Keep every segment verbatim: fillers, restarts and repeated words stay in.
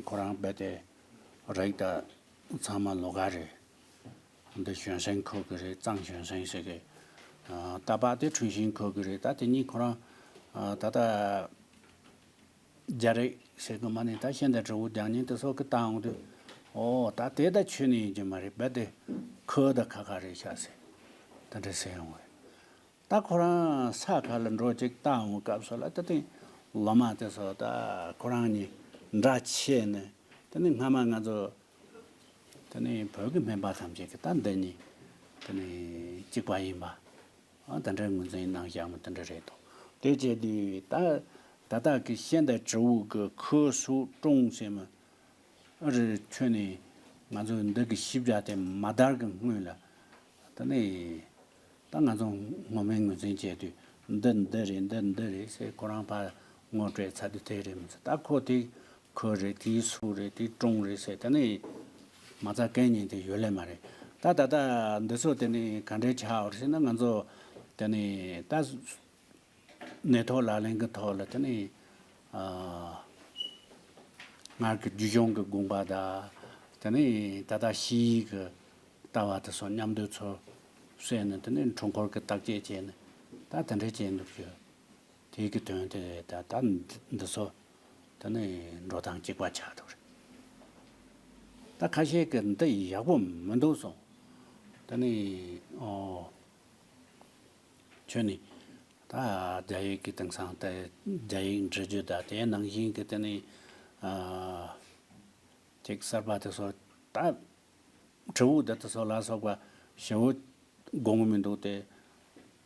ཁོ་རང་རྦད་དེ་རིགས་ད་ཚང་མ་ལོགས་ཀ་རེད། འདི་གཞོན་སེང་ཁོ་གི་རེད། གཙང་གཞོན་སེང་ཟེར་གི། ཨ། རྟ་པ་དེ་ཁྲུན་ཤིང་ཁོ་གི་རེད། ད་དེ་གཉིས་ཁོ་རང་། ཨ། ད་ལྟ་རྒྱ་རིགས་ཟེར་གི་མ་ནི་ད་ཤིང་དང་དྲིལ་བུ་རྒྱག་མཁན་དེ་ཚོ་གི་བཏང་འོང་དུས། ཨོ། ད་དེ་ད་ཁྱོད་ནི་ཡིན་གྱི་མ་རེད། རྦད་དེ་ཁོ་ད་ཁ་ཁ་རེད་ཤག་ཟེར། ད་འདྲ་ཟེར་ཡོང་བས། ད་ཁོ་རང་ས་ཁ་ལ་འགྲོ་ཅིག་བཏང་འོང་སྐབས་སུ་ལ། ད་དེ་ལོ་མ་དེ་ཚོ་ད་ཁོ་རང་གཉིས་འདྲ་ཆེ་ནས། དེ་ནི་སྔ་མ་ང་ཚོ་དེ་ནི་བོད་ཀྱི་སྨན་པ་ཐམས་ཅད་ཀྱིས་ད་འདི་གཉིས་དེ་ནི་གཅིག་པ་ཡིན་པ། ཨ། དེ་འདྲའི་ངོས་འཛིན་གནང་བཞག་མོ་དེ་འདྲ་རེད་དོ། དེ་བྱས་དུས་ད་ད་ལྟ་གི་ཤིང་དང་དྲིལ་བུ་གི་ཁུ་སུ་ཀྲུང་ཟེར་མོ། ཨ་རི་ཁྱོད་ནི་ང་ཚོ་འདི་གི་ཞིབ་ཆ་དེ་མ་དར་གི་སྔོན་ལ། ད་ནི་ད་ང་ཚོ་ངོ་མའི་ངོས་འཛིན་བྱས་དུས་འདི་འདི་རེད། འདི་འདི་རེད་ཟེར། ཁོ་རང་ཕར་ངོ་སྤྲད་ཚར་དུས་དེ་རེད་མི་ཚོ། ད་ཁོ་དེ་ཁོ་རེད། དེའི་སུ་རེད། དེའི་ཀྲུང་རེད་ཟེར། ད་ནི་མ་རྩ་སྐད་ཉན་དེ་ཡོད་ལེ་མ་རེད། ད་ད་ལྟ་འདི་ཚོ་དེ་ནི་ག་འདྲའི་ཆགས་ཡོད་རེད་ཟེར་ན། ང་ཚོ་དེ་ནི་ད། ནད་ཐོག་ལག་ལེན་གྱི་ཐོག་ལ་དེ་ནི། ཨ། སྔར་གྱི་རྒྱུད་གཞུང་གི་དགོངས་པ་དང་། དེ་ནི་ད་ལྟ་ཕྱིའི་གི་ལྟ་བ་དེ་ཚོ་མཉམ་དུ་ཚོ་བསྲེས་ནས། དེ་ནི་འཕྲུལ་འཁོར་གྱི་བརྟག་དཔྱད་བྱས་ནས་ད་དེ་འདྲ་བྱས་འདུག་གི། དེ་གི་དོན་དེ་ད་ད་འདི་ཚོ་དེ་ནི་འགྲོ་སྟངས་གཅིག་པ་ཆགས་འདུག་རེད། ད་ཁ་ཤས་ཀྱིས་འདི་ཡག་པོ་མི་འདུག་གསུངས། དེ་ནི། ཨོ། ཁྱོད་ནི་ད་རྒྱ་ཡིག་གི་དེང་སང་དེ་རྒྱ་ཡིག་འབྲི་རྒྱུ་དང་དེ་ནང་བཞིན་གྱི་དེ་ནི། ཨ། ཅིག་གསར་པ་དེ་ཚོ་ད་དྲིལ་བུ་དེ་དེ་ཚོ་ལ་སོགས་པ་ཞེ་པོ་དགོས་མི་འདུག་སྟེ།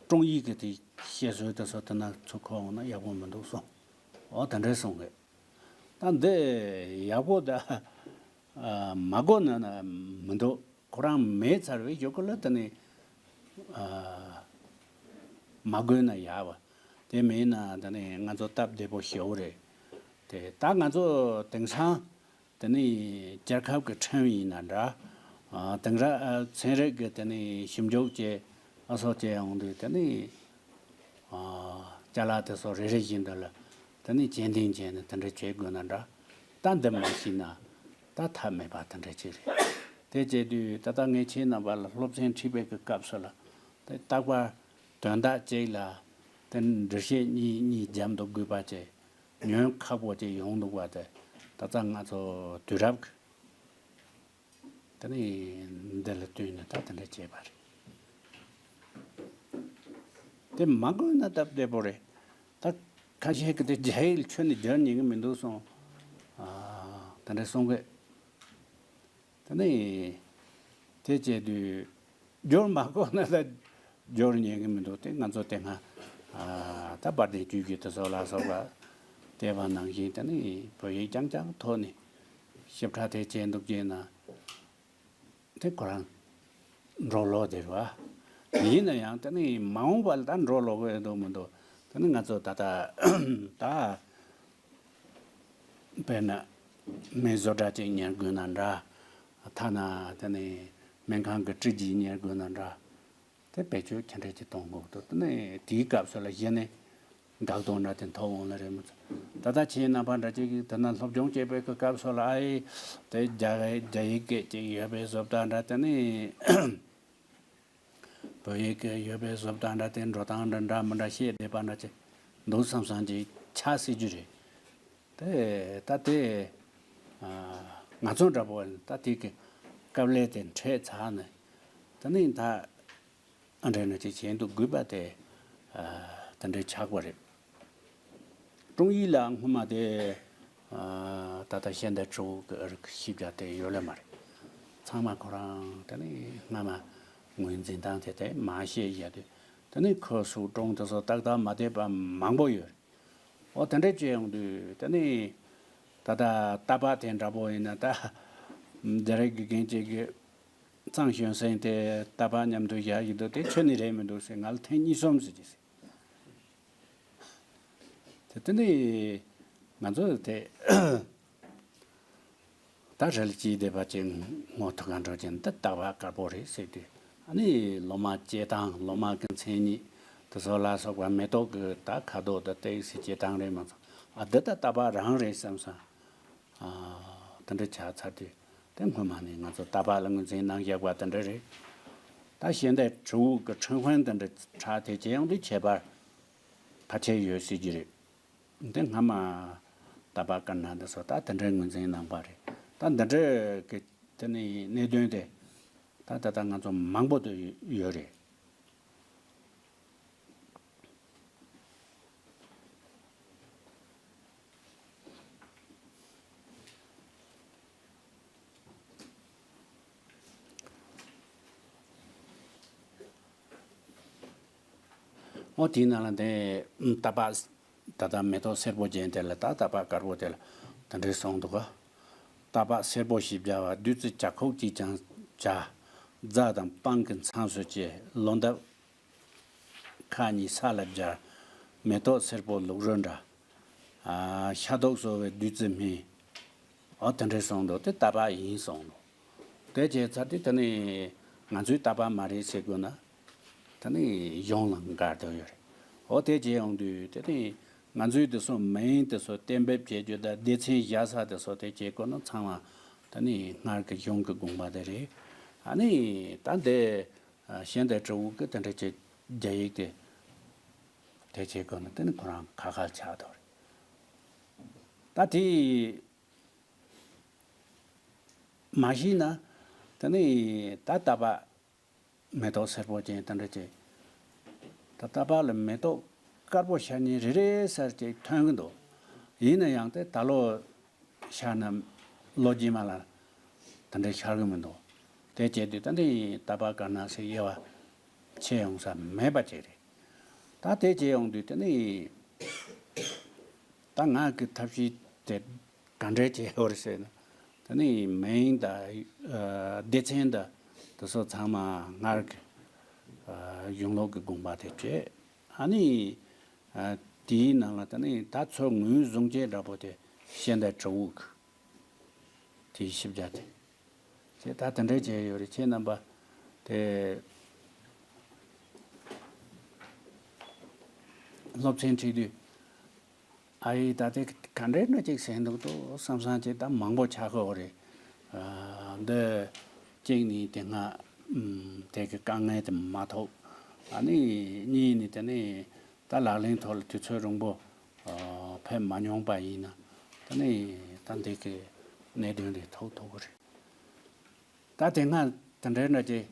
ཀྲུང་ཡིག་གི་དེ་བཤད་སྲོལ་དེ་ཚོ་དེ་ན་ཚུར་འཁོར་འོང་ན་ཡག་པོ་མི་འདུག་གསུངས། འོ། དེ་འདྲས་གསུངས་གི། ད་འདི་ཡག་པོ་ད། ཨ། མ་དགོས་ན་ན་མི་འདུག་ཁོ་རང་མེད་ཚར་བའི་གཞུག་གུ་ལ་དེ་ནི། ཨ། མ་དགོས་ན་ཡག་པ། དེ་མེད་ན་དེ་ནི་ང་ཚོ་སྟབས་བདེ་པོ་ཞེ་པོ་རེད། དེ་ད་ང་ཚོ་དེང་སང་དེ་ནི་རྒྱལ་ཁབ་ཀྱི་ཁྲིམས་ཡིན་ན་འདྲ། ཨ། དེང་རབས། ཨ། ཚན་རིག་གི་དེ་ནི་ཞིབ་འཇུག་བྱས། ཨ། སོགས་བྱས་ཡོང་དུས་དེ་ནི། ཨ། ཅ་ལག་དེ་ཚོ་རེ་རེ་བཞིན་དུ་ལ་དེ་ནི་དཔྱད་འདེམས་བྱས་ནས་དེ་འདྲ་བྱེད་དགོས་ན་འདྲ། ད་འདི་མ་ཤེས་ན་ད་ཐབས་མེད་པ་དེ་འདྲ་ཅིག་རེད། དེ་བྱས་དུས་ད་ལྟ་ངས་ཁྱེད་རྣམ་པ་ལ་སློབ་ཚན་ཁྲིད་པའི་གི་སྐབས་སུ་ལ། དེ་རྟག་པར་དོན་དག་གཅིག་ལ་དེ་འགྲེལ་བཤད་གཉིས་གཉིས་རྒྱབ་འདུག་དགོས་པ་བྱས། ཉོན་ཁག་པོ་ཅིག་ཡོང་འདུག་པ་དེ། ད་ལྟ་ང་ཚོ་དུས་རབས་ཀྱི་དེ་ནི་འདི་ལ་བསྟུན་ནས་ད་དེ་འདྲ་བྱས་པ་རེད། དེ་མ་དགོས་ན་སྟབས་བདེ་པོ་རེད། ད་ཁ་ཤས་ཀྱིས་དེ་རྒྱ་ཡིག་ཁྱོན་ནས་སྦྱར་ཉན་གི་མི་འདུག་གསུངས། ཨ། དེ་འདྲ་གསུང་གི། དེ་ནི་དེ་བྱས་དུས་སྦྱོར་མ་དགོས་ན་ད་སྦྱོར་ཉན་གི་མི་འདུག་དེ་ང་ཚོ་དེ་སྔ། ཨ། ད་དཔལ་ལྡན་ཆོས་རྒྱལ་དེ་ཚོ་ལ་སོགས་པ་བལྟས་པ་ནང་བཞིན། དེ་ནི་བོད་ཡིག་རྐྱང་རྐྱང་ཐོག་ནས་ཞིབ་ཕྲ་དེ་བྱས་འདུག་ཅེ་ན། དེ་ཁོ་རང་འགྲོ་ལོག་དེ་རེད་བ། ཡིན་ན་ཡང་དེ་ནི་མ་འོངས་པ་ལ་ད་འགྲོ་ལོག་གི་འདུག་མི་འདུག་དེ་ནི་ང་ཚོ་ད་ལྟ་ད། དཔེར་ན་སྨན་བཟོ་གྲྭ་གཅིག་གཉེར་དགོས་ན་འདྲ། ཐ་ན་དེ་ནི་སྨན་ཁང་གི་སྤྲི་གཅིག་གཉེར་དགོས་ན་འདྲ། དེ་བེད་སྤྱོད་ཁྱད་འདྲ་ཅིག་གཏོང་དགོས་འདུག་དེ་ནི་དེའི་སྐབས་སུ་ལ་གཞི་ནས་འགག་སྟོང་འདྲ་དེ་ཐོབ་འོང་ལེ་རེད་མི་ཚོ། ད་ལྟ་ཁྱེད་རྣམ་པ་འདྲ་ཅིག་གིས་དེ་ན་སློབ་སྦྱོང་བྱེད་པའི་གི་སྐབས་སུ་ལ། ཨ་ཡེ། དེ་རྒྱ་རྒྱ་ཡིག་སྐད་ཅིག་ཡོད་པའི་བཟོ་ལྟ་འདྲ། དེ་ནི་བོད་ཡིག་གི་ཡོད་པའི་བཟོ་ལྟ་འདྲ། དེ་འགྲོ་སྟངས་འདྲ་འདྲ་མི་འདྲ་བཤད་བསྡད་པ་འདྲ་ཅིག་འདུག་བསམ་བསམ་ཅིག་ཆགས་སྲིད་རྒྱུ་རེད། དེ་ད་དེ། ཨ། ང་ཚོ་འདྲ་པོ་ད་དེ་གི་དཀའ་ལས་དེ་འཕྲད་ཚར་ནས། དེ་ནི་ད་ཨ་འདྲ་འདྲ་ཅིག་བྱེད་འདུག་དགོས་པ་དེ། ཨ། དེ་འདྲ་ཆགས་པ་རེད། ཀྲུང་ཡིག་ལ་སྔོན་མ་དེ། ཨ། ད་ལྟ་ཤེས་ལྡན་ཕྲུ་གུ་གི་ཨ་རི་གི་ཞིབ་ཆ་དེ་ཡོད་ལེ་མ་རེད། ཚང་མ་ཁོ་རང་དེ་ནི་སྔ་མ་ངོས་འཛིན་སྟངས་དེ་དེ་མ་ཤེས་ཡ་དུས། དེ་ནི་ཁོ་སུ་ཀྲུང་དེ་ཚོ་ཏག་ཏག་མ་བསྡད་པ་མང་པོ་ཡོད་རེད། འོ། དེ་འདྲ་བྱས་ཡོང་དུས་དེ་ནི་ད་ལྟ་རྟ་པ་དེ་འདྲ་པོ་ཡིན་ན། ད་རྒྱ་རིགས་དགེ་རྒན་གཅིག་གིས་གཙང་གཞོན་སེང་དེ་རྟ་པ་མཉམ་དུ་བཞག་གི་འདུག་དེ་ཁྱོན་ནས་རེད་མི་འདུག་ཟེར། ང་ལ་ཐེངས་གཉིས་གསུམ་ཟེར་གྱི་ཟེར། དེ་དེ་ནི་ང་ཚོ་དེ་ད་རི་ལ་སྐྱེས་བསྡད་པ་ཅིག་ངོ་ཐུག་ག་འགྲོ་ཅིང་འདི་རྟ་པ་དཀར་པོ་རེད་ཟེར་དུས། ཨ་ནི་ལོ་མ་སྐྱེས་སྟངས། ལོ་མ་གི་མཚན་ཉིད་དེ་ཚོ་ལ་སོགས་པ། མེ་ཏོག་གི་ད་ཁ་དོག་དང་ཏོག་ཙམ་སྐྱེས་སྟངས་རེད་མ་གཏོགས། ཨ། འདི་ད་རྟ་པ་རང་རེད་བསམ་སོང་། ཨ། དེ་འདྲ་ཆགས་ཚར་དུས་དེ་སྔོན་མ་ནས་ང་ཚོ་ད་པ་ལ་ངོས་འཛིན་གནང་བཞག་པ་དེ་འདྲ་རེད། ད་ཤེས་ལྡན་དྲུག་གི་ཁྲིན་ཧྥན་དེ་འདྲ་ཁྲ་དེ་ཇེ་ཡང་དུ་ཁྱད་པར་ཕལ་ཆེར་ཡོད་སྲིད་ཀྱི་རེད། འདི་སྔ་མ་ད་པ་དཀར་ནག་འདི་ཚོ་ད་དེ་འདྲའི་ངོས་འཛིན་གནང་པ་རེད། ད་འདི་འདྲའི་གི་དེ་ནི་གནད་དོན་དེ་ད་ད་ལྟ་ང་ཚོ་མང་པོ་དུ་ཡོད་རེད། འོ་དེའི་ནང་ལ་འདི་ད་པ་ད་ལྟ་མེ་ཏོག་སེར་པོ་ཅན་དེ་ལ་ད་ད་པ་དཀར་པོ་དེ་ལ་དེ་འདྲའི་གསུངས་འདུག་ག། ད་པ་སེར་པོ་ཞེས་བྱ་བ་བདུད་རྩི་བྱ་ཁོག་གཅིག་ཀྱང་བྱ། རྫ་དང་སྤང་གི་མཚམས་སུ་སྐྱེ། ལོ་འདབ་ཁ་གཉིས་ས་ལ་སྦྱར། མེ་ཏོག་སེར་པོ་ལུག་རོ་འདྲ། ཨ་ཤ་མདོག་གསོ་བའི་བདུད་རྩི་སྨན། འོ་དེ་འདྲའི་གསུངས་འདུག་དེ་ད་པ་ཡིན་གསུངས་འདུག་དེ་བྱས་ཚར་དུས་དེ་ནི་ང་ཚོའི་ད་པ་མ་རེད་ཟེར་དགོས་ན། དེ་ནི་གཞུང་ལ་འགལ་འདུག་ཡོད་རེད། འོ་དེ་བྱས་ཡོང་དུས་དེ་ནི་ང་ཚོའི་དེ་ཚོ་མིང་དེ་ཚོ་གཏན་འབེབས་བྱེད་རྒྱུ་དང་སྡེ་ཚན་བཞག་ས་དེ་ཚོ་དེ་བྱེད་དགོས་ན་ཚང་མ་དེ་ནི་སྔར་གྱི་གཞུང་གི་དགོངས་པ་དེ་རེད། ཨ་ནི་ད་འདི་ཤེས་ལྡན་དྲུག་གི་དེ་འདྲ་བྱས་རྒྱ་ཡིག་དེ་དེ་བྱེད་དགོས་ན་དེ་ནི་ཁོ་རང་ཁ་ཁ་ཆགས་འདུག་རེད། ད་དེ་མ་ཤེས་ན་དེ་ནི་ད་ད་པ་མེ་ཏོག་སེར་པོ་ཅན་དེ་འདྲ་ཅིག་ད་ད་པ་ལ་མེ་ཏོག་དཀར་པོ་ཤར་ཉིན་རེ་རེ་སར་ཅིག་ཐོན་གི་འདུག་ཡིན་ན་ཡང་དེ་ད་ལོ་ཤར་ན་ལོ་རྗེས་མ་ལ་དེ་འདྲ་ཤར་གི་མི་འདུག་དེ་བྱས་དུས་ད་འདི་ད་པ་དཀར་ནག་སའི་དབྱེ་བ་ཕྱེ་ཡོང་ས་མེད་པ་ཅིག་རེད། ད་དེ་བྱས་ཡོང་དུས་དེ་ནི་ད་ང་གི་ཐབས་ཤེས་དེ་ག་འདྲས་བྱས་ཡོད་རེད་ཟེར་ན། དེ་ནི་མིང་དང་ཨ་སྡེ་ཚན་དང་དེ་ཚོ་ཚང་མ་སྔར་གྱི་ཨ་གཞུང་ལུགས་ཀྱི་དགོངས་པ་དེ་བྱས། ཨ་ནི་ཨ་དེའི་ནང་ལ་དེ་ནི་ད་ཚུར་ངོས་བཟུང་བྱས་འདྲ་པོ་དེ་ཤེས་ལྡན་དྲུག་གི་དེའི་ཞིབ་ཆ་དེ། ཁྱེད་ད་དེ་འདྲས་བྱས་ཡོད་རེད། ཁྱེད་རྣམ་པ་དེ་སློབ་ཚན་ཁྲིད་དུས། ཨ་ཡེ་ད་དེ་ག་འདྲས་འདྲ་ཅིག་ཟེར་འདུག་ཏོ་བསམ་བསམ་ཅིག་ད་མང་པོ་ཆགས་ཀྱི་ཡོད་རེད། ཨ་འདི་གཅིག་ནི་དེ་སྔ་ཨམ་དེ་གི་དཀའ་ངལ་དེ་མ་ཐོབ། ཨ་ནི་གཉིས་ནི་དེ་ནི་ད་ལག་ལེན་ཐོག་ལ་དུས་ཚོད་རིང་པོ་ཨ་ཕེབས་མ་མྱོང་པ་ཡིན་ན་ད་ནི་ད་འདི་གི་གནད་དོན་རེ་ཐོག་ཐུག་གི་རེད། ད་དེ་སྔ་དེ་འདྲའི་འདྲ་ཅིག་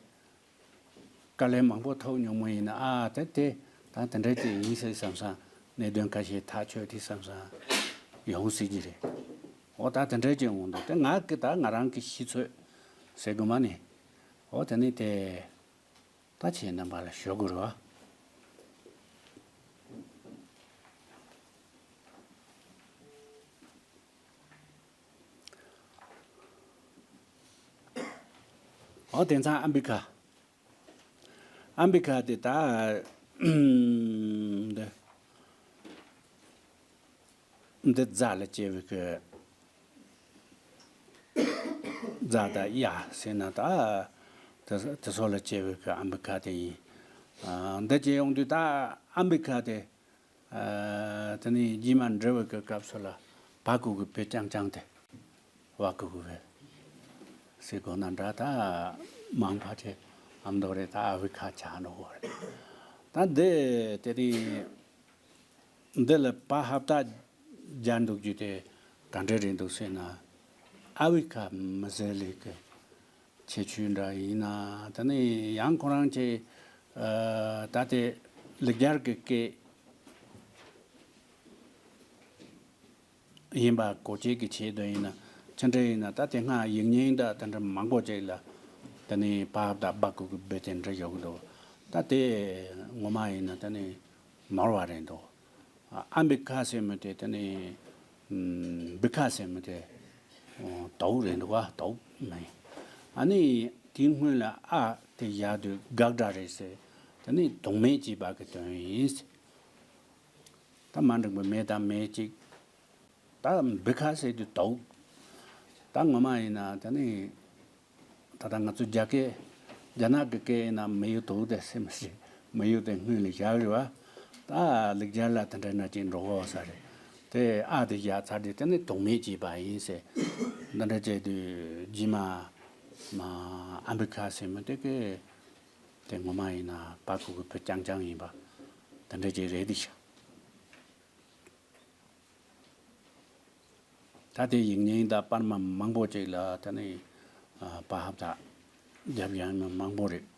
དཀའ་ལས་མང་པོ་ཐོབ་མྱོང་མ་ཡིན་ན་ཨ་དེ་དེ་ད་དེ་འདྲའི་ཅིག་ཡིན་ཟེར་བསམ་བསམ་གནད་དོན་ཁ་ཤས་ཐག་ཆོད་དེ་བསམ་བསམ་ཡོང་སྲིད་ཀྱི་རེད། འོ་ད་དེ་འདྲའི་ཅིག་འོང་འདུག་དེ་ང་གི་ད་ང་རང་གི་ཤེས་ཚོད་ཟེར་དགོས་མ་ནི། འོ་དེ་ནི་དེ་ད་ཁྱེད་རྣམ་པ་ལ་ཞུ་དགོས་རེད་བ། འོ་དེང་སང་ཨམ་བི་ཁ། ཨམ་བི་ཁ་དེ་ད་འདི་འདི་རྫ་ལ་སྐྱེ་བའི་གི་རྫ་དང་གཡའ་ཟེར་ན་ད་དེ་དེ་ཚོ་ལ་སྐྱེ་བའི་གི་ཨམ་བི་ཁ་དེ་ཡིན། ཨ་འདི་སྐྱེ་ཡོང་དུས་ད་ཨམ་བི་ཁ་དེ། ཨ་དེ་ནས་རྗེས་མ་འབྲི་བའི་གི་སྐབས་སུ་ལ་བ་གུ་གུ་བེ་རྐྱང་རྐྱང་དེ་བ་གུ་གུ་བེ་ཟེར་དགོས་ན་འདྲ། ད་མང་ཕལ་ཆེར་ཨ་མདོ་རེད། ད་ཨ་བི་ཁ་ཆགས་འགྲོ་གི་རེད། ད་འདི་དེ་ནས་འདི་ལ་པ་ཧབ་ཏ་སྦྱར་འདུག་རྒྱུ་དེ་ག་འདྲ་རེད་འདུག་ཟེར་ན། ཨ་བི་ཁ་མི་ཟེར་ལེ་གི་ཁྱད་ཆོས་འདྲ་ཡིན་ན། དེ་ནས་ཡང་ཁོ་རང་ཚོས་ཨ་ད་དེ་ལེགས་སྦྱར་གྱི་སྐད་ཡིན་པ་གོ་བྱེད་ཀྱི་ཆེད་དུ་ཡིན་ན་ཅི་འདྲ་ཡིན་ན། ད་དེ་སྔ་ཡིག་རྙིང་དང་དེ་འདྲ་མང་པོ་ཅིག་ལ་དེ་ནས་བ་ཧབ་ཏ་བ་གུ་གུ་བེ་དེ་འདྲ་ཡོད་གི་འདུག་ད་དེ་ངོ་མ་ཡིན་ན་དེ་ནས་ནོར་བ་རེད་འདུག་ཨ་བི་ཁ་ཟེར་མི་དེ་དེ་ནི་ཨམ་བི་ཁ་ཟེར་མི་དེ་ཨོ་དྭོགས་རེད་འདུག་བ། དྭོགས་མིན། ཨ་ནི་དེའི་སྔོན་ལ་ཨ་དེ་བཞག་དུས་དགག་སྒྲ་རེད་ཟེར། དེ་ནི་དོགས་མེད་ཅེས་པ་གི་དོན་ཡིན་ཟེར། ད་མ་འགྲིག་པ་མེད་དང་མེད་ཅིག་ད་བི་ཁ་ཟེར་དུས་དྭོགས། ད་ངོ་མ་ཡིན་ན་དེ་ནི་ད་ལྟ་ང་ཚོ་རྒྱ་སྐད་རྒྱ་ནག་གི་སྐད་ཡིན་ན་མི་ཡུ་དོ་དེ་ཟེར་མི་ཤེས། མི་ཡུ་དེ་སྔོན་ལ་བཞག་རེད་བ། ད་ལེགས་སྦྱར་ལ་དེ་འདྲ་ན་ཅིག་འགྲོ་གོ་ས་རེད། དེ་ཨ་དེ་བཞག་ཚར་དུས་དེ་ནི་དོགས་མེད་ཅེས་པ་ཡིན་ཟེར། འདི་འདྲ་བྱས་དུས་རྗེས་མ་མ་ཨ་མི་རི་ཁ་ཟེར་མི་དེ་གི་དེ་ངོ་མ་ཡིན་ན་པ་ཁུ་གི་བུ་རྐྱང་རྐྱང་ཡིན་པ་འདི་འདྲ་ཅིག་རེད་དེ་ཤག་ད་དེ་ཡིག་རྙིང་དང་པར་མ་མང་པོ་ཅིག་ལ་ད་ནི་ཨ་པར་ཧབ་ད་རྒྱབ་ཡང་མི་མང་པོ་རེད།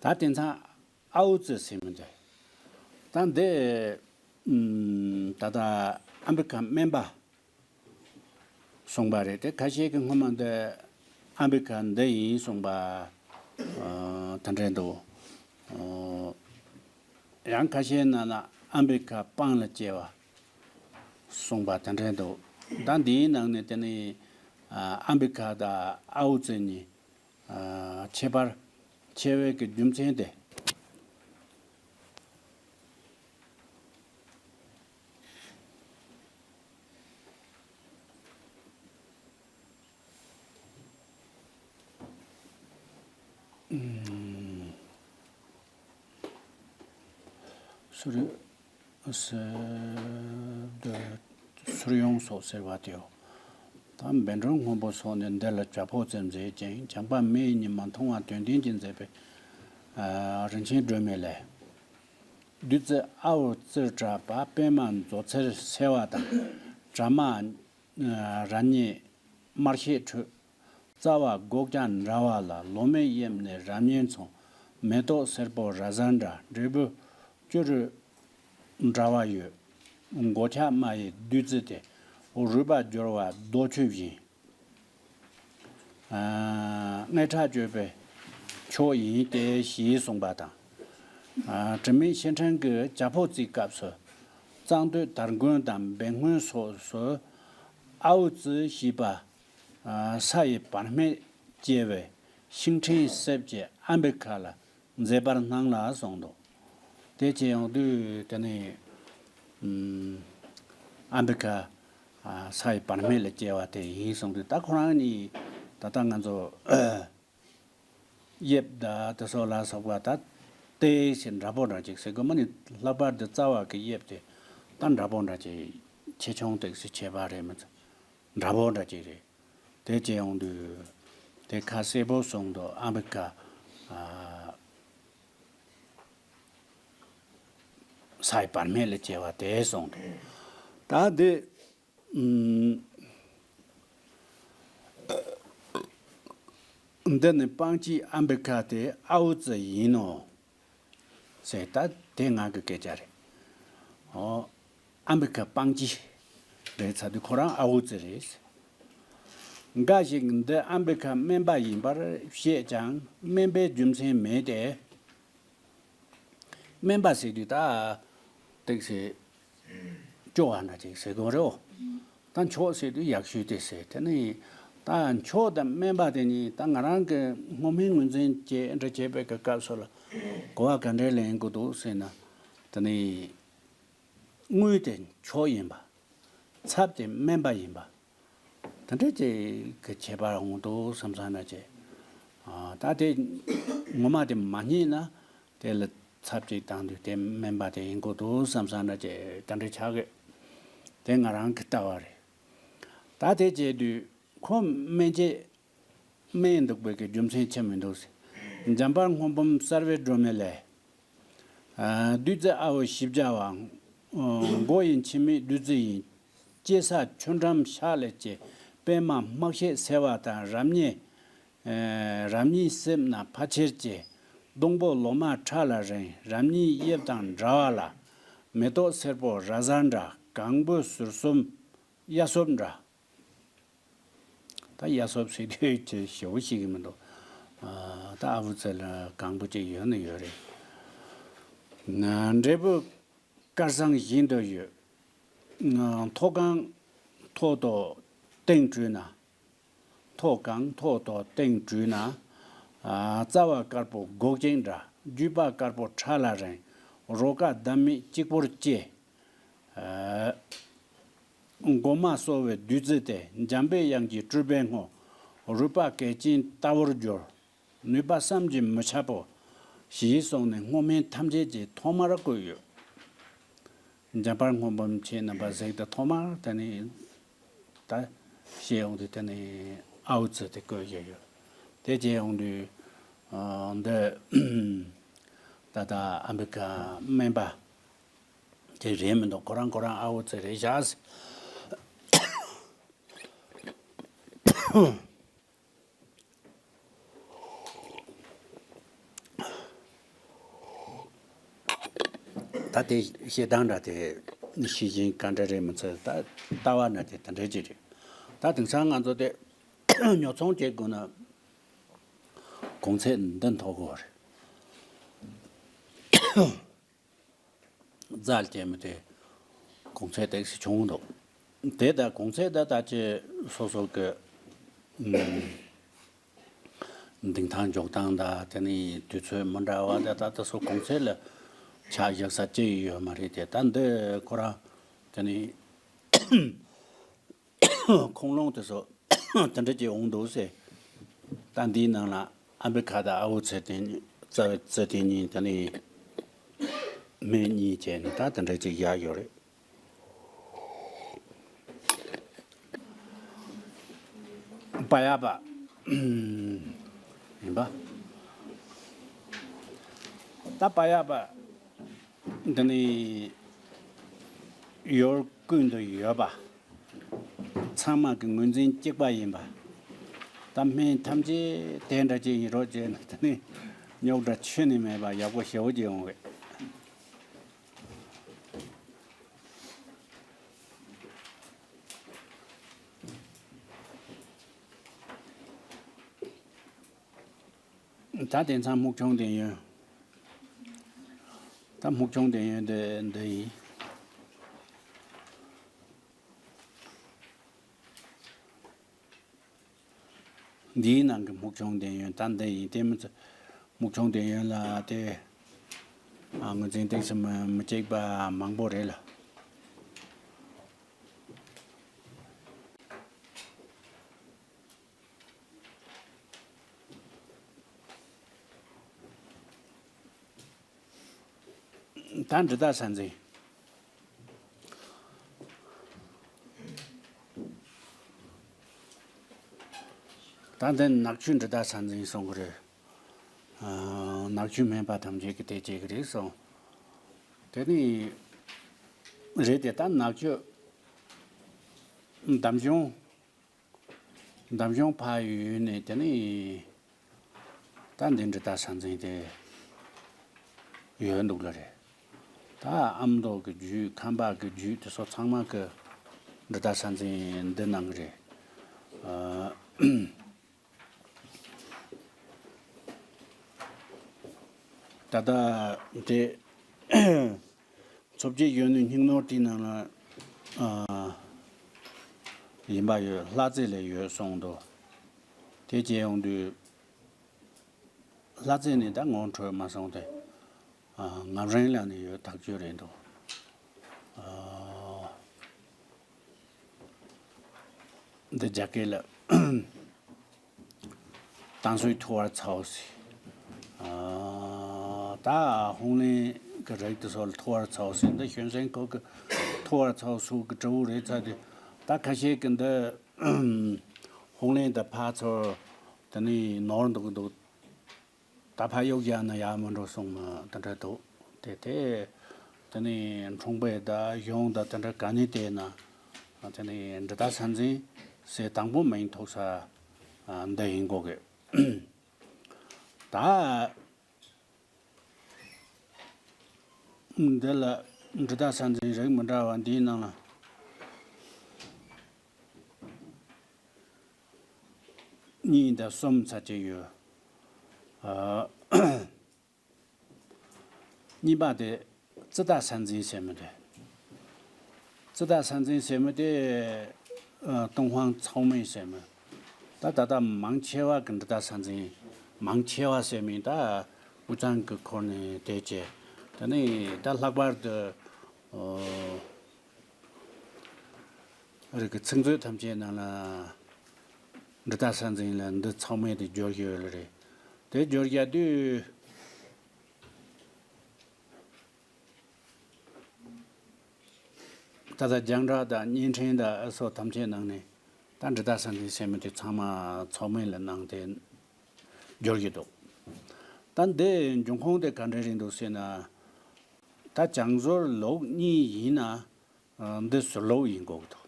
ད་དེང་སང་ཨའོ་ཙི་ཟེར་མི་འདི། ད་འདི་ད་ལྟ་ཨ་མི་རི་ཀ་སྨན་པ་གསུངས་པ་རེད་དེ། ཁ་ཤས་ཀྱིས་སྔོན་མ་འདི་ཨ་མི་རི་ཀ་འདི་ཡིན་གསུངས་པ་དེ་འདྲ་འདུག་ཡང་ཁ་ཤས་ནང་ན་ཨ་མི་རི་ཀ་སྤང་ལ་སྐྱེ་བ་གསུངས་པ་དེ་འདྲ་འདུག་ད་འདིའི་ནང་ནས་དེ་ནི་ཨ་མི་རི་ཀ་དང་ཨའོ་ཙི་གཉིས་ཨ་ཁྱད་པར་ཕྱེ་བའི་གི་རྒྱུ་མཚན་དེ། ཨུམ། སུར། ཨ་སེ། ད་སུར་ཡོང་སོགས་ཟེར་བ་དེའོ། ད་བཻ་ཌཱུརྱ་སྔོན་པོ་སོགས་ནས་འདི་ལ་ཇ་ཕོག་ཙམ་མཛད་ཅིང་། བྱམས་པ་མི་ཡི་ཉིད་མ་མཐོང་བ་དོན་ལྡན་གྱིས་མཛད་པའི་ཨ་རིན་ཆེན་སྒྲོན་མེ་ལས། བདུད་རྩི་ཨའོ་ཙིར་གྲགས་པ། པདྨ་མཛོ་ཚེར་སེར་བ་དང་། དྲ་མ་ར་ཉེ་དམར་ཤེལ་ཁྲོད། རྩ་བ་སྒོག་སྐྱ་འདྲ་བ་ལ། ལོ་མའི་དབྱིབས་ནི་ར་མྱེ་མཚུངས། མེ་ཏོག་སེར་པོ་ར་ཟ་འདྲ། འབྲས་བུ་སྐྱུ་རུ་འདྲ་བ་ཡོད། མགོ་ཆག་རྨ་ཡི་བདུད་རྩི་དེ། རུས་པ་སྦྱོར་བ་རྡོ་ཆུ་བཞིན། ཨ་མངལ་ཁྲག་གཅོད་པའི་མཆོག་ཡིན་ཏེ་ཞེས་གསུངས་པ་དང་། ཨ་དྲི་མེད་ཤེལ་ཕྲེང་གི་ཇ་ཕོག་རྩིའི་སྐབས་སུ་གཙང་སྟོད་དར་དགོན་དང་སྦས་སྔོན་སོགས་སུ་ཨའོ་ཙི་ཞེས་པ་ཨ་ས་ཡི་བར་སྨད་སྐྱེ་བའི་ཤིང་ཕྲན་གསེབ་ཀྱི་ཨ་མི་རི་ཁ་ལ་མཛེས་པར་སྣང་ལ་གསུངས་འདུག་དེ་བྱས་ཡོང་དུས་དེ་ནི་ཨམ་ཨ་མི་རི་ཁ་ཨ་ས་ཡི་བར་སྨད་ལ་སྐྱེ་བ་དེ་ཡིན་གསུངས་དུས། ད་ཁོ་རང་ནི་ད་ལྟ་ང་ཚོ་དབྱིབས་ད་དེ་སོགས་ལ་སོགས་པ་ད་ཏོག་ཙམ་འདྲ་པོ་འདྲ་ཅིག་ཟེར་དགོས་མ་ནི། ལྷག་པར་དུ་རྩ་བ་གི་དབྱིབས་དེ་ད་འདྲ་པོ་འདྲ་ཅིག་ཆེ་ཆུང་ཏོག་ཙམ་ཁྱད་པར་རེད་མི་ཚོ། འདྲ་པོ་འདྲ་ཅིག་རེད། དེ་བྱས་ཡོང་དུས་དེ་ཁ་གསལ་པོ་གསུངས་འདུག་ཨ་མི་རི་ཀ་ཨ་ས་ཡི་བར་སྨད་ལ་སྐྱེ་བ་དེ་གསུངས་འདུག་ད་དེ་ཨུམ། འདི་ནི་སྤང་སྤྱིའི་ཨ་མི་རི་ཀ་དེ་ཨའོ་ཙི་ཡིན་ནོ། ཟེར་ད་དེ་ང་གི་སྐད་ཆ་རེད། ཨོ། ཨ་མི་རི་ཀ་སྤང་སྤྱི་རེད་ཚར་དུས་ཁོ་རང་ཨའོ་ཙི་རེད། འགའ་ཞིག་འདི་ཨ་མི་རི་ཀ་སྨན་པ་ཡིན་པར་བཤད་ཀྱང་སྨན་པའི་རྒྱུ་མཚན་མེད་དེ། སྨན་པ་ཟེར་དུས་ད་ཏོག་ཙམ་སྐྱོ་བ་འདྲ་ཅིག་ཟེར་དགོས་རེད། ད་མཆོག་ཟེར་དུས་ཡག་ཤོས་དེ་ཟེར། དེ་ནི་ད་མཆོག་དང་སྨན་པ་དེ་གཉིས་ད་ང་རང་གི་སྔོན་མའི་ངོས་འཛིན་བྱས་འདྲ་བྱས་པའི་གི་སྐབས་སུ་ལ་གོ་བ་ག་འདྲས་ལེན་དགོས་འདུག་ཟེར་ན། དེ་ནི་དངོས་དེ་མཆོག་ཡིན་པ། ཚབ་དེ་སྨན་པ་ཡིན་པ། དེ་འདྲ་ཅིག་གི་ཁྱད་པར་འོང་འདུག་བསམ་བསམ་འདྲ་ཅིག་ཨ་ད་དེ་ངོ་མ་དེ་མ་རྙེད་ན་དེ་ལ་ཚབ་ཅིག་བཏང་དུས་དེ་སྨན་པ་དེ་ཡིན་དགོས་འདུག་བསམ་བསམ་འདྲ་ཅིག་དེ་འདྲ་ཆགས་གི། དེ་ང་རང་གི་ལྟ་བ་རེད། ད་དེ་བྱས་དུས་ཁོ་སྨན་དཔྱད་སྨན་འདུག་པའི་གི་རྒྱུ་མཚན་ཆེ་མི་འདུག་ཟེར། འཇམ་དཔལ་སྔོན་འབུམ་གསར་བའི་སྒྲོན་མེ་ལས། ཨ། བདུད་རྩི་ཨ་བོ་བཞི་བརྒྱ་བ། ཨ། མགོ་ཡི་འཆི་མེད་བདུད་རྩི་ཡིན། ལྕེ་ས་ཆུ་འགྲམ་ཤ་ལས་སྐྱེས། པད་མ་རྨག་ཤད་སེར་བ་དང་། རབ་མཉེ། ཨ། རབ་མཉེ་སེར་སྣ་ཕལ་ཆེར་སྐྱེས། སྡོང་པོ་ལོ་མ་ཁྲག་ལ་རིང་། རབ་མཉེ་གཡེབ་དང་འདྲ་བ་ལ། མེ་ཏོག་སེར་པོ་ར་ཟ་འདྲ། གང་བུ་ཟུར་གསུམ་གཡའ་སོབ་འདྲ། ད་གཡའ་སོབ་ཟེར་དུས་ཅིག་ཞེ་པོ་ཤེས་ཀྱི་མི་འདུག་ཨ། ད་ཨ་བུ་ཚེ་ལ་གང་བུ་ཅིག་ཡོད་ན་ཡོད་རེད། ན། འབྲས་བུ་དཀར་བཟང་བཞིན་དུ་ཡོད། ན། མཐོ་གང་མཐོ་དོ་སྟེང་བྲུས་ན། མཐོ་གང་མཐོ་དོ་སྟེང་བྲུས་ན། ཨ། རྩ་བ་དཀར་པོ་སྒོག་ཅན་འདྲ། རྒྱུས་པ་དཀར་པོ་ཁྲག་ལ་རིང་། རོ་ཀ་ལྡབ་མེད་གཅིག་པོར་སྐྱེ། ཨ། མགོ་མ་གསོ་བའི་བདུད་རྩི་སྟེ། འཇམ་པའི་དབྱངས་ཀྱི་སྤྲུལ་པའི་སྔོ། རུས་པ་གལ་ཆེན་ལྟ་བུར་གྱུར། ནུས་པ་བསམ་གྱིས་མི་ཁྱབ་པོ། ཞེས་གསུངས་ནས་སྔོ་སྨན་ཐམས་ཅད་ཀྱི་ཐོག་མར་བཀོད་ཡོད། འཇམ་དཔལ་སྔོན་འབུམ་ཁྱེད་རྣམ་པ་གཟིགས་དུས་ཐོག་མར་དེ་ནས་ད་བཤད་ཡོང་དུས་དེ་ནས་ཨའུ་ཙི་དེ་བཀོད་བཞག་ཡོད། དེ་བྱས་ཡོང་དུས་ཨ། འདི་ད་ལྟ་ཨ་མི་རི་ཀ་སྨན་པ་དེ་རེད་མི་འདུག་ཁོ་རང་ཁོ་རང་ཨའུ་ཙི་རེད་བཞག་ད་དེ་བཤད་སྟངས་འདྲ་དེ་ཤེས་བཞིན་ག་འདྲ་རེད་མི་ཚོས་ད་ལྟ་བ་ན་དེ་དེ་འདྲ་ཅིག་རེད། ད་དེང་སང་ང་ཚོ་དེ་ཉོ་ཚོང་བྱེད་དགོས་ན་གོང་ཚད་འདི་མཐོ་དགོས་རེད། རྫ་ལ་སྐྱེས་མི་དེ་གོང་ཚད་དེ་ཞིག་བྱུང་འདུག་དེ་ད་གོང་ཚད་ད་ད་ཅི་སོ་སོ་གི་ཨུམ། འདིང་ཐང་འཇོག་སྟངས་ད་དེ་ནི་དུས་ཚོད་མི་འདྲ་བ་ད་ད་ད་སོ་གོང་ཚད་ལ་ཆ་བཞག་ས་ཅི་ཡོད་མ་རེད་དེ། ད་འདི་ཁོ་རང་དེ་ནི་ཁུངས་ལུང་དེ་ཚོ་དེ་འདྲ་ཅིག་འོང་འདུག་ཟེར། ད་འདིའི་ནང་ལ་ཨ་མི་རི་ཀ་དང་ཨའུ་ཙི་དེ་གཉིས་རྩ་བའི་རྩི་དེ་གཉིས་དེ་ནི་སྨན་གཉིས་བྱས་ནས་ད་དེ་འདྲ་ཅིག་བཞག་ཡོད་རེད། པ་ཡ་པ་ཡིན་པ། ད་པ་ཡ་པ་འདི་ནི་ཡུལ་ཀུན་ཏུ་ཡོད་པ། ཚང་མ་གི་ངོས་འཛིན་གཅིག་པ་ཡིན་པ། ད་སྨན་ཐམས་ཅད་དེ་འདྲ་ཅིག་ཡིན་རོགས་བྱས་ན་དེ་ནི་རྙོག་དྲ་ཁྱོན་ནས་མེད་པ་ཡག་པོ་ཞེ་པོ་ཅིག་ཡོང་གི། ད་དེང་སང་སྨུག་ཆུང་བདེན་ཡོད། ད་སྨུག་ཆུང་བདེན་ཡོད་འདི་འདི་ཡིན། འདིའི་ནང་གི་སྨུག་ཆུང་བདེན་ཡོད་ད་འདི་ཡིན་དེ་མི་ཚེ། སྨུག་ཆུང་བདེན་ཡོད་ལ་དེ། ཨ། ངོས་འཛིན་ཏོག་ཙམ་མི་གཅིག་པ་མང་པོ་རེད་ལ། ད་འབྲི་དར་ས་འཛིན། ད་འདི་ནག་ཆུ་འབྲི་དར་ས་འཛིན་གསུང་གི་རེད། ཨ། ནག་ཆུ་སྨན་པ་ཐམས་ཅད་ཀྱིས་དེ་བྱེད་ཀྱི་རེད་གསུངས། དེ་ནི་རེད་དེ་ད་ནག་ཆུ་འདམ་གཞུང་། འདམ་གཞུང་ཕར་ཡོད་ནས་དེ་ནི་ད་འདི་འབྲི་དར་ས་འཛིན་དེ་ཡོད་འདུག་ལ་རེད། ད་ཨ་མདོ་གི་རྒྱུད་ཁམས་པ་གི་རྒྱུད་དེ་ཚོ་ཚང་མ་གི་འབྲི་དར་ས་འཛིན་འདི་གནང་གི་རེད། ཨ། ད་ལྟ་དེ་མཚོ་སྐྱེས་གཞོན་ནུའི་སྙིང་ནོར་དེའི་ནང་ལ་ཨ་ཡིན་པ་ཡོད། ལྷ་རྩེ་ལ་ཡོད་གསུངས་འདུག་དེ་བྱས་ཡོང་དུས་ལྷ་རྩེ་ནས་ད་ངོ་འཕྲོད་མ་སོང་སྟེ། ཨ། ངམ་རིང་ལ་ནས་ཡོད་ཐག་ཆོད་རེད་འདུག་ཨ། འདི་རྒྱ་སྐད་ལ་ཏང་སུའི་ཐུ་བར་ཚའོ་ཟེར། ཨ། ད་ཧོང་ལེན་གི་རིགས་དེ་ཚོ་ལ་ཐུ་བར་ཚའོ་ཟེར། འདི་ཞོན་ཧྲན་ཁོ་གི་ཐུ་བར་ཚའོ་སུ་གི་དྲི་བོ་རེད་ཚ་དེ། ད་ཁ་ཤས་ཀྱི་འདི་ ཧོང་ལེན་དང་ཕར་ཚུར་དེ་ནས་ནོར་འདུག་འདུག་ད་ཕར་གཡུག་བཞག་ན་ཡག་མི་འགྲོ་གསུངས་མ་དེ་འདྲ་འདུག་དེ་དེ་དེ་ནས་འཁྲུངས་པའི་ཟླ་གཞུང་ཟླ་དེ་འདྲ་ག་ནས་བལྟས་ན་དེ་ནས་འབྲི་ཏ་ས་འཛིན་ཟེར་དང་པོ་མིང་ཐོགས་ས་འདི་ཡིན་དགོས་གི། ད་འདི་ལ་འབྲི་ཏ་ས་འཛིན་རིགས་མི་འདྲ་བ་འདིའི་ནང་ལ་གཉིས་དང་གསུམ་ཚར་གཅིག་ཡོད། ཨ། གཉིས་པ་དེ་ཙི་ཏ་ས་འཛིན་ཟེར་མི་དེ། ཙི་ཏ་ས་འཛིན་ཟེར་མི་དེ་ཨ། ཏུན་ཧོང་ཚའོ་མེ་ཟེར་མི། ད་ད་ལྟ་མང་ཆེ་བ་གི་འབྲི་ཏ་ས་འཛིན། མང་ཆེ་བ་ཟེར་མི་ད་དབུས་གཙང་གི་ཁོར་ནས་དེ་བྱས། དེ་ནས་ད་ལྷག་པར་དུ་ཨོ། རིགས་ཀྱི་ཚིག་མཛོད་ཐམས་ཅད་ནང་ལ་འབྲི་ཏ་ས་འཛིན་ལ་འདི་ཚང་མས་དེ་སྦྱོར་གྱི་ཡོད་ལ་རེད། དེ་སྦྱོར་རྒྱག་དུས་ད་ལྟ་རྒྱང་གྲགས་དང་བརྙན་འཕྲིན་དང་ཨ་སོགས་ཐམས་ཅད་ནང་ནས་ད་འབྲི་ཏ་ས་འཛིན་ཟེར་མི་དེ་ཚང་མ་ཚང་མས་ལ་གནང་སྟེ་སྦྱོར་གྱི་འདུག་ད་འདི་འབྱུང་ཁུངས་དེ་ག་འདྲ་རེད་འདུག་ཟེར་ན། ད་བྱང་ཟུར་ལུགས་གཉིས་ཡིན་ན། ཨ། འདི་ཟུར་ལུགས་ཡིན་དགོས་ཀྱི་འདུག་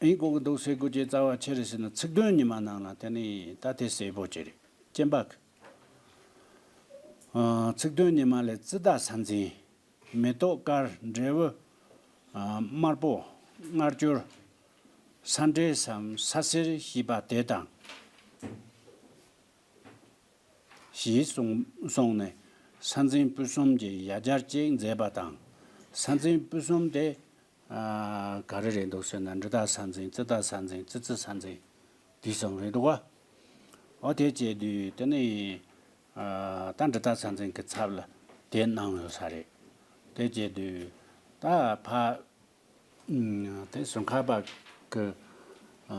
ཡིན་དགོས་ཀྱི་འདུག་ཟེར་དགོས་ཀྱི་རྩ་བ་ཆེ་རེད་ཟེར་ན། ཚིག་དོན་ཉི་མ་ནང་ལ་དེ་ནི་ད་དེ་གསལ་པོ་ཅིག་རེད། སྤྱན་པ་གི། ཨ། ཚིག་དོན་ཉི་མ་ལས་ཙི་ཏ་ས་འཛིན། མེ་ཏོག་དཀར་འབྲས་བུ། ཨ། དམར་པོ་མངར་སྐྱུར། ས་འབྲས་སམ་ས་སེར་ཞེས་པ་དེ་དང་། ཞེས་གསུངས་གསུངས་ནས་ས་འཛིན་ཕུན་སུམ་གྱི་ཡ་གྱལ་ཅིག་མཛད་པ་དང་། ས་འཛིན་ཕུན་སུམ་དེ་ཨ། ག་རེ་རེད་འདུག་ཟེར་ན། འབྲི་ཏ་ས་འཛིན། ཙི་ཏ་ས་འཛིན། ཙི་ཙི་ས་འཛིན། དེ་གསུམ་རེད་འདུག་ག་འོ་དེ་བྱས་དུས་དེ་ནི་ཨ། ད་འབྲི་ཏ་ས་འཛིན་གྱི་ཚབ་ལ་དེ་གནང་ཡོད་ས་རེད། དེ་བྱས་དུས་ད་ཕ་ཨ། དེ་ཟུར་མཁར་པ་གི་ཨ།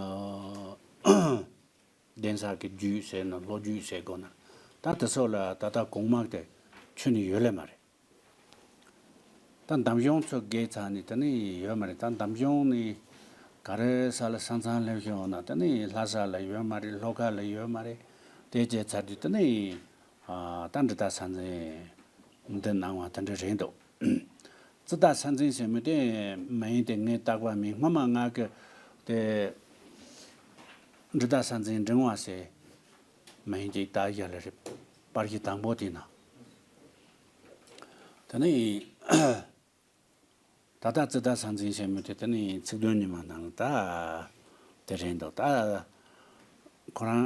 གདན་ས་གི་རྒྱུད་ཟེར་ན། ལོ་རྒྱུས་ཟེར་དགོས་ན། ད་དེ་ཚོ་ལ་ད་ལྟ་གོང་མ་དེ་ཁྱོན་ནས་ཡོད་ལེ་མ་རེད། ད་འདམ་གཞུང་ཚོ་བརྒལ་ཚར་ནས་དེ་ནས་ཡོད་མ་རེད། ད་འདམ་གཞུང་ནས་ག་རེ་ས་ལ་ས་མཚམས་སླེབས་ཤོག་ན། དེ་ནས་ལྷ་ས་ལ་ཡོད་མ་རེད། ལྷོ་ཁ་ལ་ཡོད་མ་རེད། དེ་བྱས་ཚར་དུས་དེ་ནས་ཨ། ད་འབྲི་ཏ་ས་འཛིན་འདི་གནང་བ་དེ་འདྲ་རེད་འདུག་ཙི་ཏ་ས་འཛིན་ཟེར་མི་དེ་མིང་དེ་ངས་བཏགས་པ་མིན། སྔོན་མ་ང་གི་དེ་འབྲི་ཏ་ས་འཛིན་འབྲིང་བ་ཟེར་མིང་ཅིག་བཏགས་ཡ་ལ་རེད། པར་གཞི་དང་པོ་དེ་ན། དེ་ནས་ད་ལྟ་ཙི་ཏ་ས་འཛིན་ཟེར་མི་དེ་དེ་ནས་ཚིག་དོན་ཉི་མ་ནང་ད་དེ་རེད་འདུག་ད་ཁོ་རང་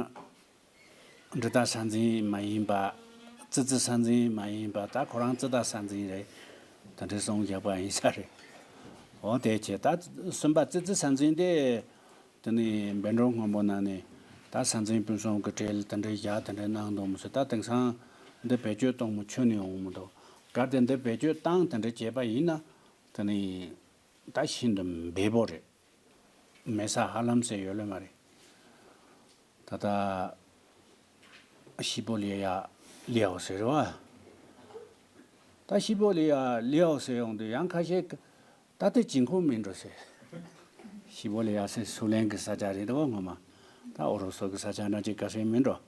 འབྲི་ཏ་ས་འཛིན་མ་ཡིན་པ། ཙི་ཙི་ས་འཛིན་མ་ཡིན་པ། ད་ཁོ་རང་ཙི་ཏ་ས་འཛིན་རེད། དེ་འདྲ་གསུངས་བཞག་པ་ཡིན་ས་རེད། འོ་དེ་བྱས་ད་གསུམ་པ་ཙི་ཙི་ས་འཛིན་དེ། དེ་ནས་བཻ་ཌཱུརྱ་སྔོན་པོ་ནང་ནས་ད་ས་འཛིན་ཕུན་སུམ་གྱི་གྲས་ལ་དེ་འདྲ་བཞག་དེ་འདྲ་གནང་འདུག་མི་ཚོ། ད་དེང་སང་འདི་བེད་སྤྱོད་གཏོང་མི་ཁྱོན་ནས་འོང་མི་འདུག་གལ་ཏེ་འདི་བེད་སྤྱོད་བཏང་དེ་འདྲ་བྱས་པ་ཡིན་ན། དེ་ནི་ད་ཤིན་ཏུ་འབེལ་པོ་རེད། མེད་ས་ཧ་ལམ་ཟེར་ཡོད་ལེ་མ་རེད། ད་ལྟ་ཤི་པོ་ལི་ཡ་ལི་ཡའོ་ཟེར་བ། ད་ཤི་པོ་ལི་ཡ་ལི་ཡའོ་ཟེར་ཡོང་དུས་ཡང་ཁ་ཤས་ཀྱིས་ད་དེ་གཅིག་མཁོ་མིན་འགྲོ་ཟེར། ཤི་པོ་ལི་ཡ་ཟེར་སུའུ་ལེན་གྱི་ས་ཆ་རེད་དོ། ངོ་མ་ད་ཨོ་རོ་སོ་གི་ས་ཆ་འདྲ་ཅིག་ག་ཟེར་མིན་འགྲོ།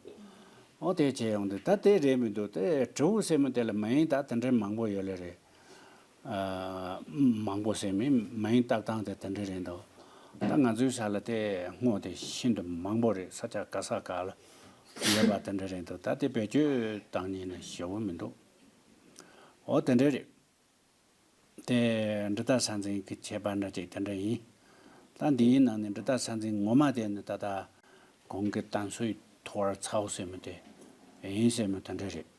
འོ་དེ་བྱས་ཡོང་དུས་ད་དེ་རེད་མི་འདུག་དེ་དྲིལ་བུ་ཟེར་མི་དེ་ལ་མིང་ད་དེ་འདྲའི་མང་པོ་ཡོད་ལེ་རེད། ཨ། མང་པོ་ཟེར་མིན། མིང་བཏགས་སྟངས་དེ་དེ་འདྲ་རེད་འདུག་ད་ང་ཚོའི་ས་ལ་དེ་སྔོ་དེ་ཤིན་ཏུ་མང་པོ་རེད། ས་ཆ་ག་ས་ག་ལ་ཡོད་པ་དེ་འདྲ་རེད་འདུག་ད་དེ་བེད་སྤྱོད་བཏང་ཉིན་ནི་ཞེ་པོ་མི་འདུག་འོ་དེ་འདྲ་རེད། དེ་འབྲི་ཏ་ས་འཛིན་གྱི་ཁྱད་པར་འདྲ་ཅིག་དེ་འདྲ་ཡིན། ད་འདིའི་ནང་ནས་འབྲི་ཏ་ས་འཛིན་ངོ་མ་དེ་ནི་ད་ལྟ་གོང་གི་ཏན་སུའི་ཐོ་ཝར་ཚའོ་ཟེར་མི་དེ་ཡིན་ཟེར་མི་དེ་འདྲ་རེད།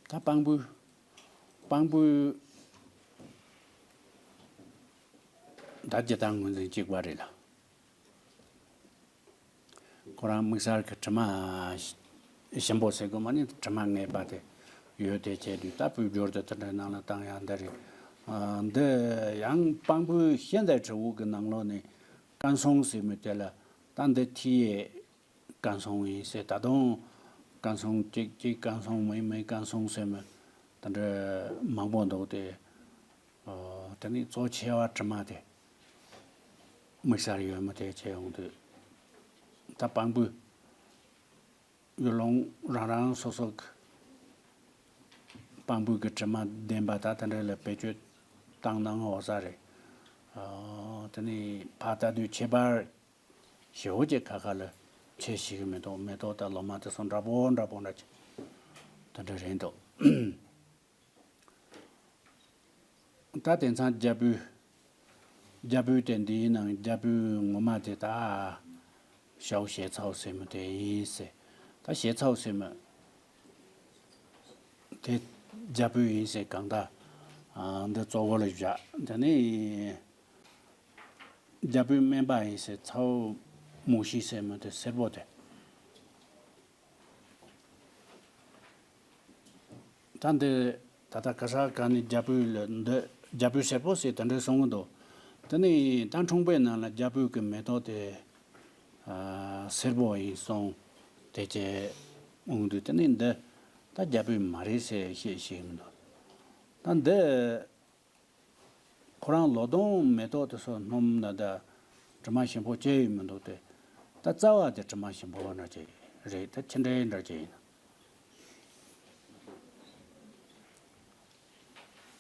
ད་སྤང་སྤོས། སྤང་སྤོས། ད་ ད་སྤྱིར་བཏང་ངོས་འཛིན་གཅིག་པ་རེད་ལ། ཁོ་རང་དམིགས་བསལ་གྱི་དྲི་མ་ཞིམ་པོ་ཟེར་དགོས་མ་ནི་དྲི་མ་ངན་པ་དེ་ཡོད་དེ་བྱས་དུས་ད་དཔལ་འབྱོར་དེ་དེ་འདྲའི་ནང་ལ་བཏང་ཡག་འདི་རེད། ཨ། འདི་ཡང་དཔང་པོའི་ཤེས་ཚད་ཁྲིད་འུ་གི་ནང་ལོགས་ནས་ཀན་སུའུ་ཟེར་མི་དེ་ལ་ད་འདི་ཐི་ཡེ་ཀན་སུའུ་ཡིན་ཟེར། ད་དུང་ཀན་སུའུ་གཅིག་གཅིག་ཀན་སུའུ་མིན་མིན་ཀན་སུའུ་ཟེར་མི་དེ་འདྲ་མང་པོ་འདུག་སྟེ། ཨོ། དེ་ནི་གཙོ་ཆེ་བ་དྲི་མ་དེ་དམིགས་བསལ་ཡོད་མི་དེ་བྱས་ཡོང་དུས། ད་དཔང་པོའི་ཡུལ་ལུང་རང་རང་སོ་སོ་གི་དཔང་པོའི་གི་དྲི་མ་ལྡན་པ་ད་དེ་འདྲ་ལ་བེད་སྤྱོད་བཏང་ན་ངོ་ས་རེད། ཨོ། དེ་ནི་ཕར་ལྟ་དུས་ཁྱད་པར་ཞེ་པོ་ཅིག་ཁ་ཁ་ལ་ཆེ་ཞིག་མི་འདུག་མེ་ཏོག་དང་ལོ་མ་དེ་ཚོ་འདྲ་པོ་འདྲ་པོ་འདྲ་ཅིག་དེ་འདྲ་རེད་འདུག་ད་དེང་སང་རྒྱ་བོད། རྒྱ་བོད་དེ་འདིའི་ནང་རྒྱ་བོད་ངོ་མ་དེ་ད་ཞའོ་ཞེ་ཚའོ་ཟེར་མི་དེ་ཡིན་ཟེར། ད་ཞེ་ཚའོ་ཟེར་མི་དེ་རྒྱ་བོད་ཡིན་ཟེར་གང་ལྟར། ཨ། འདི་གཙོ་བོ་ལ་བཞག་དེ་ནི་རྒྱ་བོད་སྨན་པ་ཡིན་ཟེར། ཚའོ་མུའུ་ཤི་ཟེར་མི་དེ་སེར་པོ་དེ། ད་འདི་ད་ལྟ་ག་ས་ག་ནས་རྒྱ་བོད་ལ་འདི་རྒྱ་བོད་སེར་པོ་ཟེར་དེ་འདྲ་གསུང་གི་འདུག་དེ་ནས་ད་ཁྲོང་པའི་ནང་ལ་རྒྱ་བོད་ཀྱི་མེ་ཏོག་དེ། ཨ། སེར་པོ་ཡིན་གསུངས། དེ་བྱས་འོང་དུས་དེ་ནས་འདི་ད་རྒྱ་བོད་མ་རེད་ཟེར་བཤད་བཤད་མི་འདུག་ད་འདི། ཁོ་རང་ལོ་དུང་མེ་ཏོག་དེ་ཚོ་སྣུམ་ན་ད་དྲི་མ་ཞིམ་པོ་ཅི་ཡང་མི་འདུག་སྟེ། ད་རྩ་བ་དེ་དྲི་མ་ཞིམ་པོ་འདྲ་ཅིག་རེད། ད་ཅི་འདྲའི་འདྲ་ཅིག་ཡིན་ན།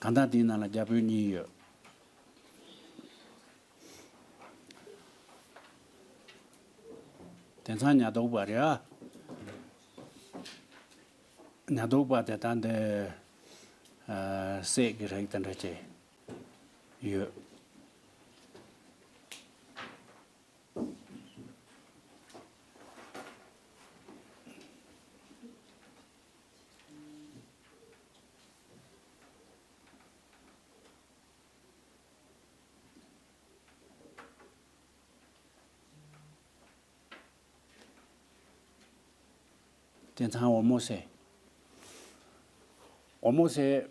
གང་ལྟར་དེའི་ནང་ལ་རྒྱ་བོད་གཉིས་ཡོད། དེང་སང་ཉ་རྡོག་པ་རེད་ཨ། ཉ་རྡོག་པ་དེ་ད་འདི། ཨ། སད་ཀྱི་རིགས་དེ་འདྲ་ཅིག་ཡོད། དེང་སང་འོལ་མོ་ཟེར། འོལ་མོ་ཟེར།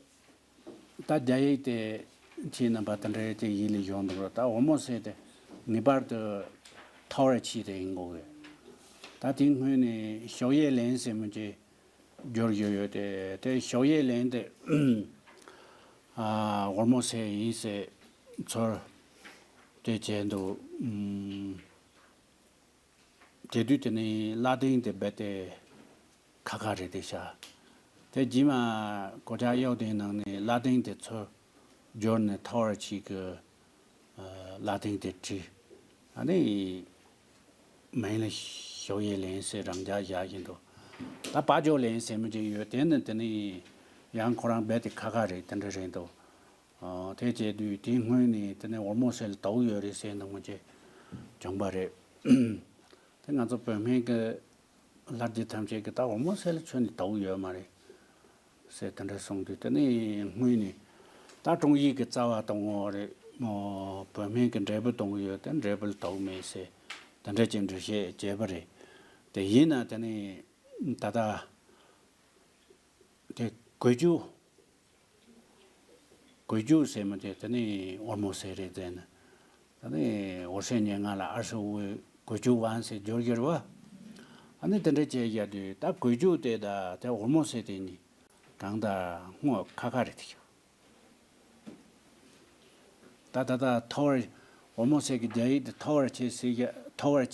ད་རྒྱ་ཡིག་དེ་ཁྱེད་རྣམ་པ་དེ་འདྲའི་དེ་ཡིད་ལ་ཡོང་འདུག་ད་འོལ་མོ་ཟེར་དེ་ངེས་པར་དུ་ཐའོ་ར་ཆི་དེ་ཡིན་དགོས་གི། ད་དེའི་སྔོན་ནས་ཞའོ་ཡེ་ལན་ཟེར་མི་ཅིག་འབྱོར་ཡོད་ཡོད་དེ། དེ་ཞའོ་ཡེ་ལན་དེ། ཨ། འོལ་མོ་ཟེར་ཡིན་ཟེར་ཚོར། དེ་བྱས་འདུག་ཨུམ། དེ་དུས་དེ་ནི་ལ་ཏིང་དེ་རྦད་དེ་ཁ་ཁ་རེད་དེ་ཤག་དེ་རྗེས་མ་གོ་ཆ་གཡོག་དེའི་ནང་ནས་ལ་ཏིང་དེ་ཚུར་འབྱོར་ནས་ཐའོ་ར་ཆི་གི། ཨ། ལ་ཏིང་དེ་བྲིས། ཨ་ནི་མིང་ལ་ཞའོ་ཡེ་ལན་ཟེར་རང་འཇགས་བཞག་བཞིན་འདུག་ད་པ་ཇོ་ལན་ཟེར་མི་ཅིག་ཡོད། དེ་ནི་དེ་ནི་ཡང་ཁོ་རང་རྦད་དེ་ཁ་ཁ་རེད། དེ་འདྲ་རེད་འདུག་ཨ། དེ་བྱས་དུས་དེའི་སྔོན་ནས་དེ་ནས་འོལ་མོ་ཟེར་ལ་དོགས་ཡོད་རེད་ཟེར་འདུག་མོ་ཅེས་བྱུང་པ་རེད། དེ་ང་ཚོ་བོད་སྨན་གྱི་ལྷ་རྗེ་ཐམས་ཅད་ཀྱིས་ད་འོལ་མོ་ཟེར་ལ་ཁྱོན་ནས་དོགས་ཡོད་མ་རེད་ཟེར་དེ་འདྲ་གསུངས་དུས། དེ་ནས་སྔོན་ནས་ད་ཀྲུང་ཡིག་གི་རྩ་བ་གཏོང་ངོ་རེད་མོ། བོད་སྨན་གྱི་འབྲས་བུ་གཏོང་གི་ཡོད་དེ་འབྲས་བུ་ལ་དོགས་མེད་ཟེར་དེ་འདྲ་ཅིག་འགྲེལ་བཤད་བྱས་པ་རེད། དེ་ཡིན་ན་དེ་ནས་ད་ལྟ་དེ་གོས་ཆུ། གོས་ཆུ་ཟེར་མི་དེ་དེ་ནི་འོལ་མོ་ཟེར་རེད་ཟེར་ན། ད་ནི་འོལ་ཟེར་སྙན་ངག་ལ་ཨར་སི་འོལ་གོས་ཆུ་ཝན་ཟེར་སྦྱོར་སྦྱོར་བ། ཨ་ནི་དེ་འདྲ་བྱས་བཞག་དུས་ད་གོས་ཆུ་དེ་ད་དེ་འོལ་མོ་ཟེར་དེ་ནི་གང་ད་སྔོ་ཁ་ཁ་རེད་དེ་ཤག་ད་ད་ད་ཐོ་བར། འོལ་མོ་ཟེར་གི་རྒྱ་ཡིག་དེ་ཐོ་བར་ཆེ་ཟེར་ཡ། ཐོ་བར་ཆེ།